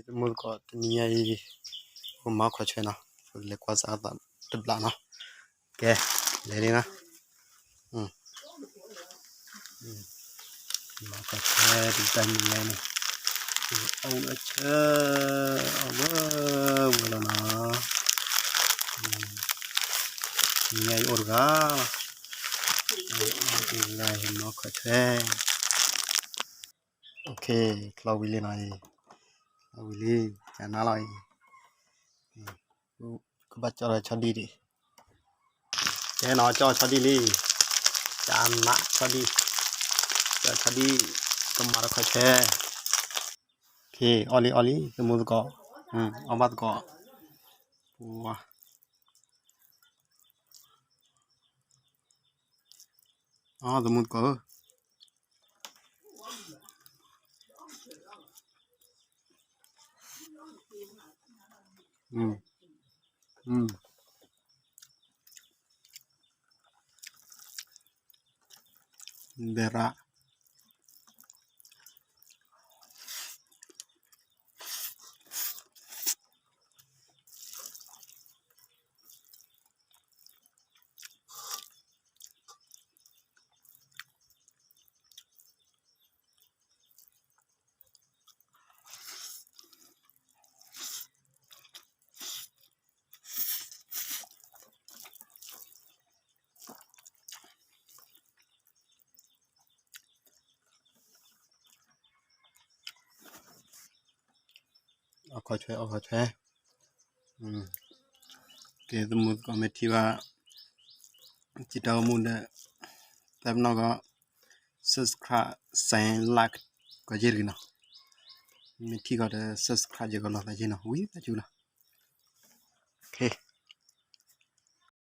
သမူသကိး တနံၤညါအံၤ ပမၤခီၣ်ဆွဲနီၤ, ပလဲၤကွၢ်စးအသးတဘျီနီၤ, ကဲ, လဲၤလံနီၤ, မၤခီၣ်ဆွဲတတၢ်မံၤလဲၣ်န့ၣ်, အဝဲဆၢ, အဝဲ, ဝဲလီၤနီၤ, နံၤညါအံၤအိၣ်တဂၤလီၤ, မၤခီၣ်ဆွဲ ချီဝံၤလံနီၤအံၤ, ချီဝံၤလံ, ကနၣ်လီၤအံၤ, ကဘၣ်ကၠီလီၤဆီဒံၣ်ဒံး, ကဲနီၤ ကၠီဆီဒံၣ်လံ, ကနၣ်ဆီဒံၣ်, ကၠီဆီဒံၣ်, ကမၤတခီၣ်ဆွဲ, အီၣ်လံအီၣ်လံ သမူသကိး, အီၣ်ဘၣ်သကိး, ပှၤ အီ သမူသကိးဧၢ, ဒဲရၣ် အီၣ်ခီၣ်ဆွဲ အီၣ်ခီၣ်ဆွဲ, ကဲ သမူသကိး မ့ၢ်ထံၣ်ဘၣ် စံးတၢ်အိၣ်မူဒီး သးပနီၣ်ကီး subscribe, share, like ကီးယ့ၢ်တဂ့ၤနီၤ, မ့ၢ်ထံၣ်ကီးဒီး subscribe ယကလီၤသးယ့ၢ်နီၤ, ဝံသးစူၤလီၤ, ကဲ